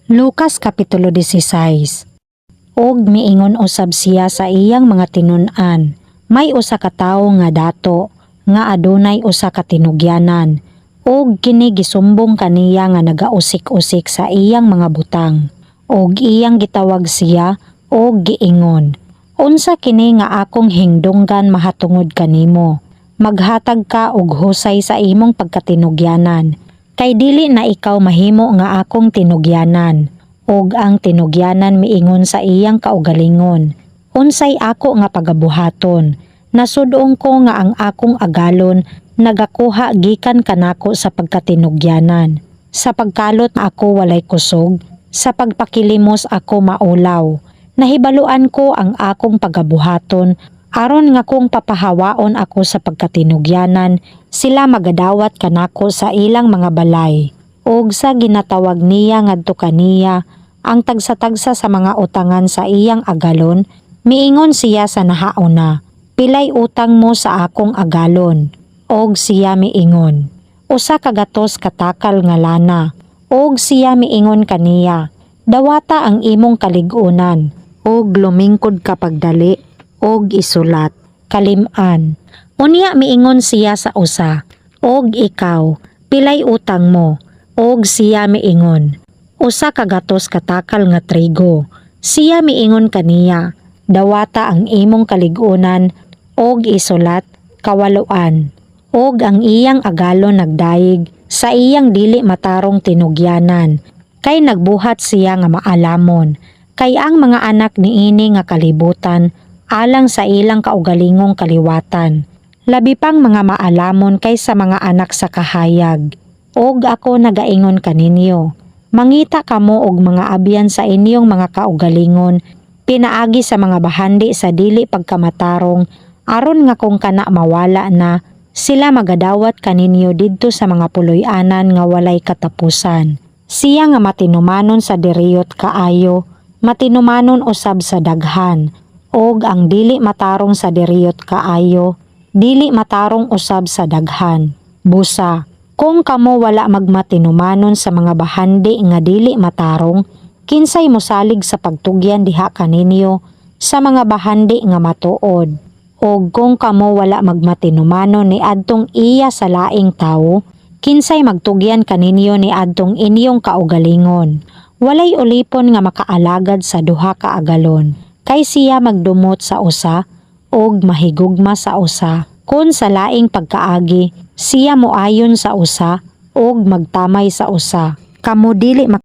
Lucas Kapitulo 16. Og miingon usab siya sa iyang mga tinun-an, may usa ka tawo nga dato nga adunay usa ka tinugyanan, og kini gisumbong kaniya nga nagausik-usik sa iyang mga butang. Og iyang gitawag siya og giingon, "Unsa kini nga akong hingdunggan mahatungod kanimo? Maghatag ka og husay sa imong pagkatinugyanan, kay dili na ikaw mahimo nga akong tinugyanan." Og ang tinugyanan miingon sa iyang kaugalingon, "Unsay ako nga pagabuhaton? Nasud-ong ko nga ang akong agalon nagakuha gikan kanako sa pagkatinugyanan. Sa pagkalot ako walay kusog, sa pagpakilimos ako maulaw. Nahibaluan ko ang akong pagabuhaton, aron nga kung papahawaon ako sa pagkatinugyanan, sila magadawat kanako sa ilang mga balay." Og sa ginatawag niya ngadto kaniya ang tagsa-tagsa sa mga utangan sa iyang agalon, miingon siya sa nahauna, "Pilay utang mo sa akong agalon?" Og siya miingon, "100 ka takal nga lana." Og siya miingon kaniya, "Dawata ang imong kalig-unan, og lumingkod ka pagdali, og isulat, 500." Unya miingon siya sa usa, "Og ikaw, pilay utang mo?" Og siya miingon, "100 ka takal nga trigo." Siya miingon kaniya, "Dawata ang imong kalig-unan og isulat, 800." Og ang iyang agalon nagdayeg sa iyang dili matarong tinugyanan, kay nagbuhat siya nga maalamon. Kay ang mga anak niini nga kalibutan alang sa ilang kaugalingong kaliwatan, labi pang mga maalamon kaysa mga anak sa kahayag. Og ako nagaingon kaninyo, mangita kamo og mga abyan sa inyong mga kaugalingon pinaagi sa mga bahandi sa dili pagkamatarong, aron nga kung kana mawala na, sila magadawat kaninyo didto sa mga puloy-anan nga walay katapusan. Siya nga matinumanon sa diriyot kaayo, matinumanon usab sa daghan, og ang dili matarong sa diriyot kaayo, dili matarong usab sa daghan. Busa, kung kamo wala magmatinumanon sa mga bahandi nga dili matarong, kinsay mosalig sa pagtugyan diha kaninyo sa mga bahandi nga matuod? Og kung kamo wala magmatinumanon ni adtong iya sa laing tawo, kinsay magtugyan kaninyo ni adtong inyong kaugalingon? Walay ulipon nga makaalagad sa duha ka agalon, kay siya magdumot sa usa og mahigugma sa usa. Kon sa laing pagkaagi, siya moayon sa usa og magtamay sa usa. Kamo dili